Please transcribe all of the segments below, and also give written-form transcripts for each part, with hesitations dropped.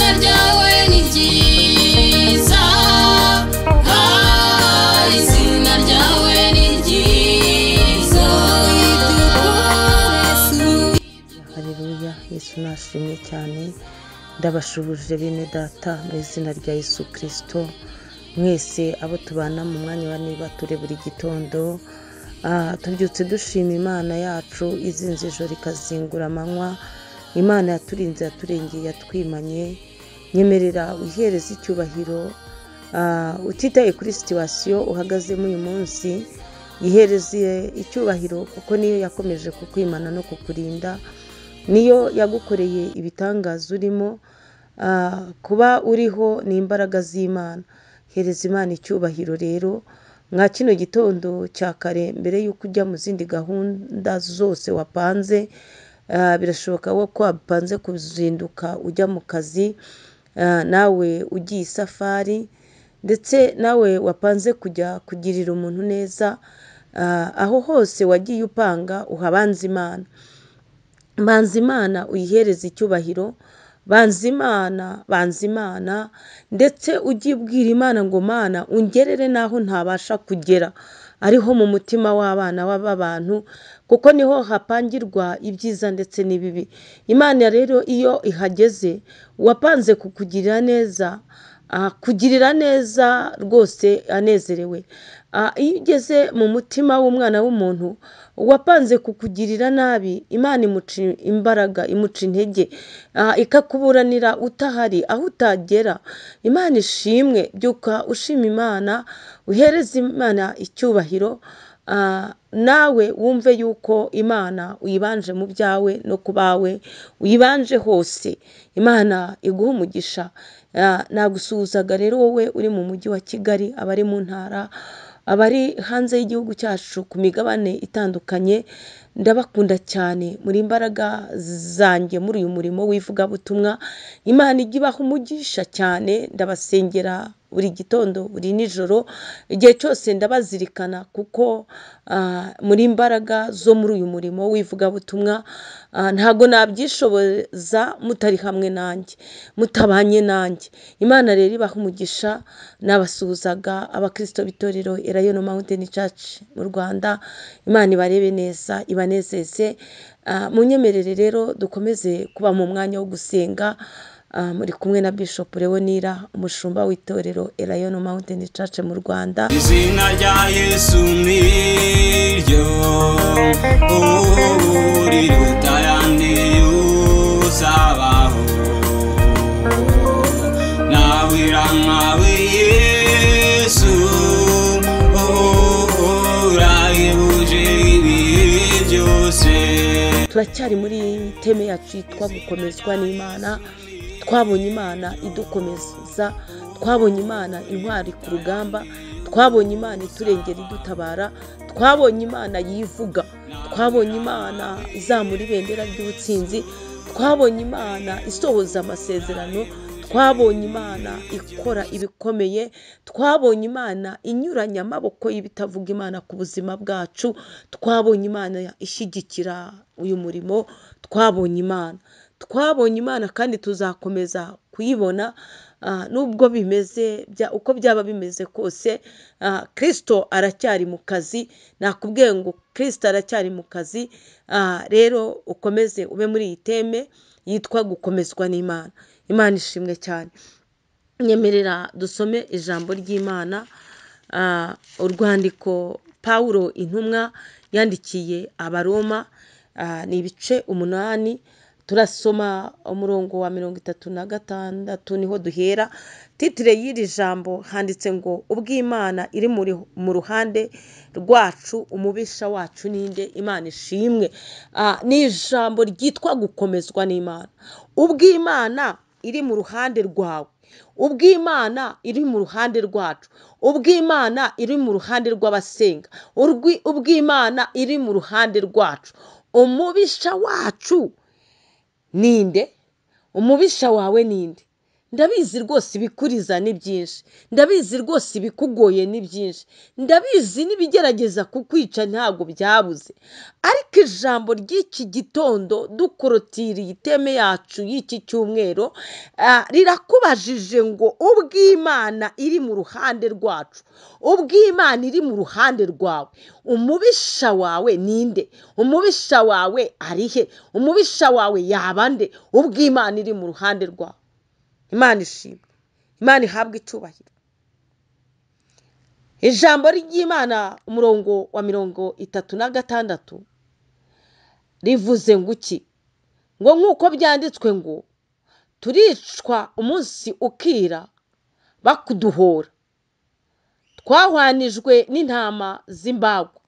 Izina ryawe ni ryiza, izina ryawe ni ryiza. Haleluya, Yesu nashimwe cyane. Ndabashuhuje bene data mu izina rya Yesu Kristo. Mwese abo tubana mu mwanya wa niba ture buri gitondo, tubyutse dushima Imana yacu izinze ijoro ikazingura amanywa. Imana yaturinze, yaturengeye, yatwimanye. Nyemerera uhereze icyubahiro, utitaye kuri situwasiyo uhagazemo uyu munsi. Ihereze icyubahiro kuko niyo yakomeje kukwimana no kukurinda, niyo yagukoreye ibitangaza urimo. Kuba uriho ni imbaraga z'Imana. Hereza Imana icyubahiro rero mwa kino gitondo cya kare, mbere y'uko ujya mu zindi gahunda zose wapanze. Birashoboka ko wapanze kuzinduka ujya mu kazi, nawe ugiye isafari, ndetse nawe wapanze kujya kugirira umuntu neza. Aho hose wagiye upanga uhabanza Imana. Banza Imana uyihereze icyubahiro, banza Imana, banza Imana, ndetse ujye ubwira Imana ngo Mana ungerere n'aho ntabasha kugera, ariho mu mutima w'abana b'abantu, kuko niho hapangirwa ibyiza ndetse n'ibibi. Imana rero iyo ihageze, uwapanze kukugirira neza, kugirira neza rwose anezerewe. Iyo ugeze mu mutima w'umwana w'umuntu, uwapanze kukugirira nabi, Imana imuca imbaraga, imuca intege, ikakuburanira utahari, aho utagera. Imana ishimwe. Byuka ushima Imana, uhereze Imana icyubahiro, nawe wumve yuko Imana uyibanje mu byawe no ku bawe, uyibanje hose. Imana iguhe umugisha. Nagusuhuzaga rero wowe uri mu mujyi wa Kigali, abari mu ntara, abari hanze y'igihugu cyacu ku migabane itandukanye. Ndabakunda cyane, muri imbaraga zanjye muri uyu murimo w'ivugabutumwa. Imana ijye ibaha umugisha cyane. Ndabasengera buri gitondo, buri nijoro, igihe cyose ndabazirikana, kuko muri imbaraga zo muri uyu murimo w'ivugabutumwa. Ntago nabyishoboza mutari hamwe nanjye, mutabanye nanjye. Imana rero ibaha umugisha. Nabasuhuzaga abakristo b'itorero Elayono Mountain Church mu Rwanda. Imana ibarebe neza, ibanezeze. Munyemerere rero dukomeze kuba mu mwanya wo gusenga. Muri kumwe na Bishop Leonira, umushumba w'itorero Elayono Mountain Church mu Rwanda. Izina rya Yesu niryo riruta ayandi uzabaho, nawe nkawe Yesu urahebuje ibihe byose. Turacyari muri teme yacu yitwa gukomezwa n'Imana. Twabonye Imana idukomeza, twabonye Imana intwari ku rugamba, twabonye Imana iturengera idutabara, twabonye Imana yivuga, twabonye Imana izamura ibendera ry'ubutsinzi, twabonye Imana isohoza amasezerano, twabonye Imana ikora ibikomeye, twabonye Imana inyuranya amaboko y'ibitavuga Imana ku buzima bwacu, twabonye Imana ishyigikira uyu murimo, twabonye Imana. Twabonye Imana kandi tuzakomeza kuyibona, nubwo bimeze uko byaba bimeze kose. Kristo aracyari mu kazi. Nakubwiye ngo Kristo aracyari mu kazi. Rero ukomeze ube muri iyi teme yitwa gukomezwa n'Imana. Imana ishimwe cyane. Nyemerera dusome ijambo ry'Imana, urwandiko Pawulo intumwa yandikiye Abaroma, ni ibice 8. Turasoma umurongo wa 36 niho duhera. Titire y'iri jambo handitse ngo ubw'Imana iri mu ruhande rwacu, umubisha wacu ninde? Imana ishimwe. Ni ijambo ryitwa gukomezwa n'Imana. Ubw'Imana iri mu ruhande rwawe, ubw'Imana iri mu ruhande rwacu, ubw'Imana iri mu ruhande rw'abasenga, ubw'Imana iri mu ruhande rwacu. Umubisha wacu ninde? Umubisha wawe ninde? Ndabizi rwose ibikuriza ni byinshi, ndabizi rwose ibikugoye ni byinshi, ndabizi n'ibigerageza kukwica ntabwo byabuze. Ariko ijambo ry'iki gitondo dukorotiriye iteme yacu y'iki cyumweru, rirakubajije ngo ubw'Imana iri mu ruhande rwacu, ubw'Imana iri mu ruhande rwawe, umubisha wawe ninde? Umubisha wawe ari he? Umubisha wawe yaba nde? Ubw'Imana iri mu ruhande rwawe. Imana ishimwe, Imana ihabwe icyubahiro. Ijambo ry'Imana umurongo wa 36 rivuze ngo iki? Ngo nk'uko byanditswe ngo turicwa umunsi ukira bakuduhora, twahwanijwe n'intama z'imbagwa.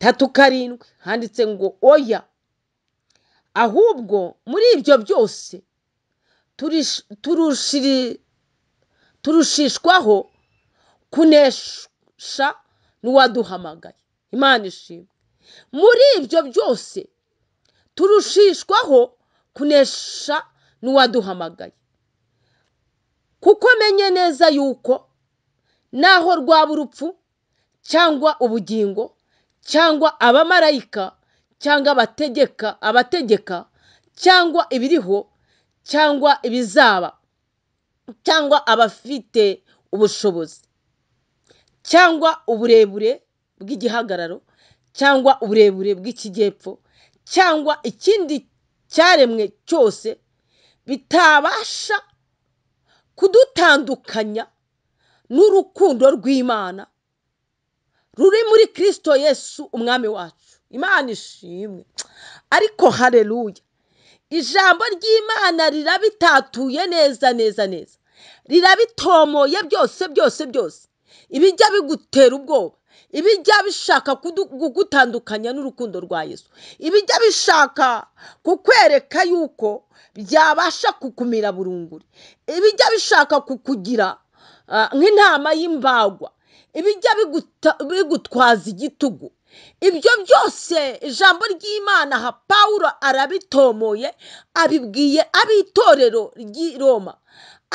37 handitse ngo oya, ahubwo muri ibyo byose turushishwaho kunesha n'uwaduhamagaye. Imana ishimwe. Muri ibyo byose turushishwaho kunesha n'uwaduhamagaye, kuko menye neza yuko naho rwaba urupfu cyangwa ubugingo cyangwa abamarayika cyangwa abategeka cyangwa ibiriho cyangwa ibizaba cyangwa abafite ubushobozi cyangwa uburebure bw'igihagararo cyangwa uburebure bw'ikijyepfo cyangwa ikindi cyaremwe cyose bitabasha kudutandukanya n'urukundo rw'Imana ruri muri Kristo Yesu umwami wacu. Imana ishimwe. Ariko haleluya, ijambo ry'Imana rirabitatuye neza neza neza, rirabitomoye byose byose byose. Ibijya bigutera ubwoba, ibijya bishaka kugutandukanya n'urukundo rwa Yesu, ibijya bishaka kukwereka yuko byabasha kukumira burunguri, ibijya bishaka kukugira nk'intama y'imbagwa, ibijya bigutwaza igitugu, ibyo byose ijambo ry'Imana aha Pawulo arabitomoye, abibwiye ab'itorero ry'i Roma.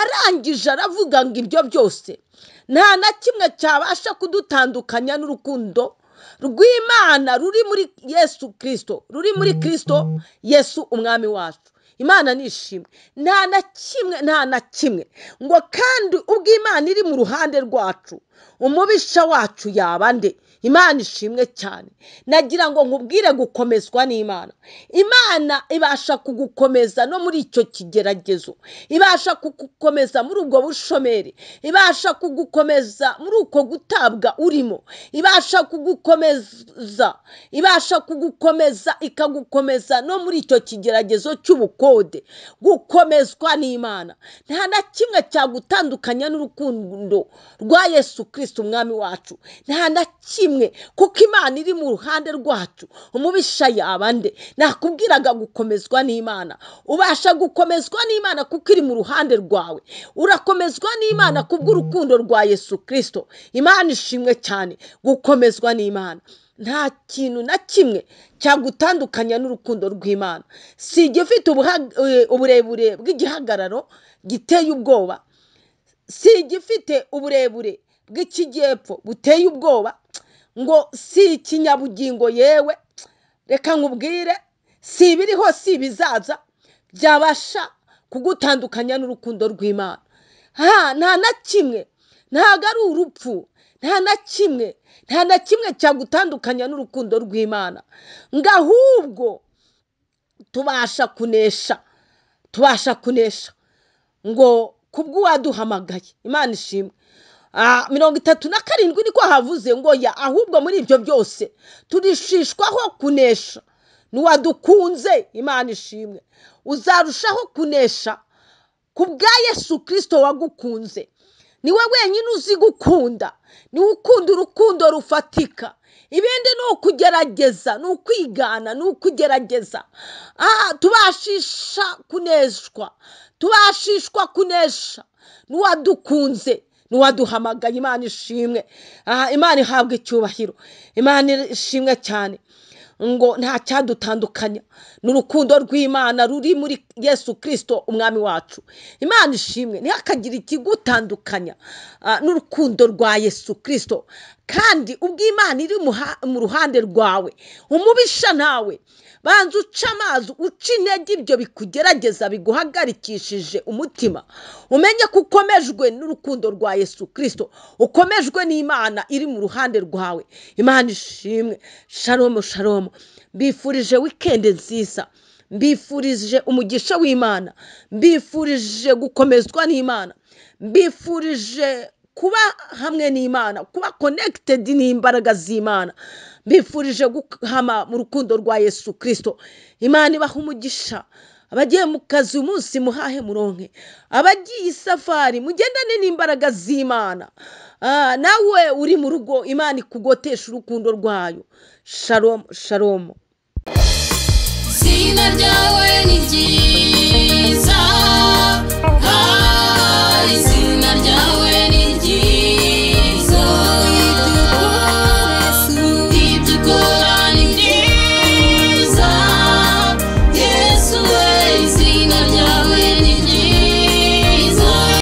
Arangije aravuga ngo ibyo byose nta na kimwe cyabasha kudutandukanya n'urukundo rw'Imana ruri muri Yesu Kristo, ruri muri Kristo Yesu umwami wacu. Imana nishimwe. Nta na kimwe, nta na kimwe. Ngo kandi ubw'Imana iri mu ruhande rwacu, umubisha wacu yaba nde? Imana ishimwe cyane. Nagira ngo nkubwire gukomezwa n'Imana. Imana ibasha kugukomeza no muri icyo kigeragezo, ibasha kugukomeza muri ubwo bushomeri, ibasha kugukomeza muri uko gutabwa urimo, ibasha kugukomeza, ibasha kugukomeza ikagukomeza no muri icyo kigeragezo cy'ubukode. Gukomezwa n'Imana, nta na kimwe cyagutandukanya n'urukundo rwa Yesu Kristo umwami wacu, nta na kimwe, kuko Imana iri mu ruhande rwacu. Umubisha yaba nde? Nakubwiraga gukomezwa n'Imana. Ubasha gukomezwa n'Imana kuko iri mu ruhande rwawe. Urakomezwa n'Imana kubw'urukundo rwa Yesu Kristo. Imana ishimwe cyane. Gukomezwa n'Imana, nta kintu na kimwe cyagutandukanya n'urukundo rw'Imana. Si igifite uburebure bw'igihagararo giteye ubwoba, si igifite uburebure bw'ikijyepfo buteye ubwoba, ngo si ikinyabugingo yewe, reka nkubwire, si ibiriho si ibizaza byabasha kugutandukanya n'urukundo rw'Imana. Nta na kimwe, ntabwo ari urupfu, nta na kimwe, nta na kimwe cyagutandukanya n'urukundo rw'Imana. Ngo ahubwo tubasha kunesha, tubasha kunesha ngo kubw'uwaduhamagaye. Imana ishimwe. 37 niko havuze ngo ya, ahubwo muri ibyo byose turishishwaho kunesha n'uwadukunze. Imana ishimwe. Uzarushaho kunesha kubwa Yesu Kristo wagukunze. Niwe wenyine uzi gukunda, niwe ukunda urukundo rufatika. Ibindi ni ukugerageza, ni ukwigana, ni ukugerageza. Tubashisha kuneshwa, tubashishwa kunesha n'uwadukunze, n'uwaduhamagaye. Imana ishimwe. Imana ihabwe icyubahiro. Imana ishimwe cyane. Ngo nta cyadutandukanya n'urukundo rw'Imana ruri muri Yesu Kirisito umwami wacu. Imana ishimwe, ntihakagire ikigutandukanya n'urukundo rwa Yesu Kirisito. Kandi ubwo Imana iri mu ruhande rwawe, umubisha nawe banza uce amazi, uce intege ibyo bikugerageza biguhagarikishije umutima, umenye ko ukomejwe n'urukundo rwa Yesu Kirisito, ukomejwe n'Imana iri mu ruhande rwawe. Imana ishimwe. Shalom shalom. Mbifurije wikendi nziza, mbifurije umugisha w'Imana, mbifurije gukomezwa n'Imana, mbifurije kuba hamwe n'Imana, kuba connected n'imbaraga z'Imana, mbifurije guhama mu rukundo rwa Yesu Kirisito. Imana ibaha umugisha. Abagiye mu kazi uyu munsi muhahe muronke, abagiye isafari mugendane n'imbaraga z'Imana. Nawe uri mu rugo Imana ikugotesha urukundo rwayo. Shalom shalom. Izina ryawe ni ryiza.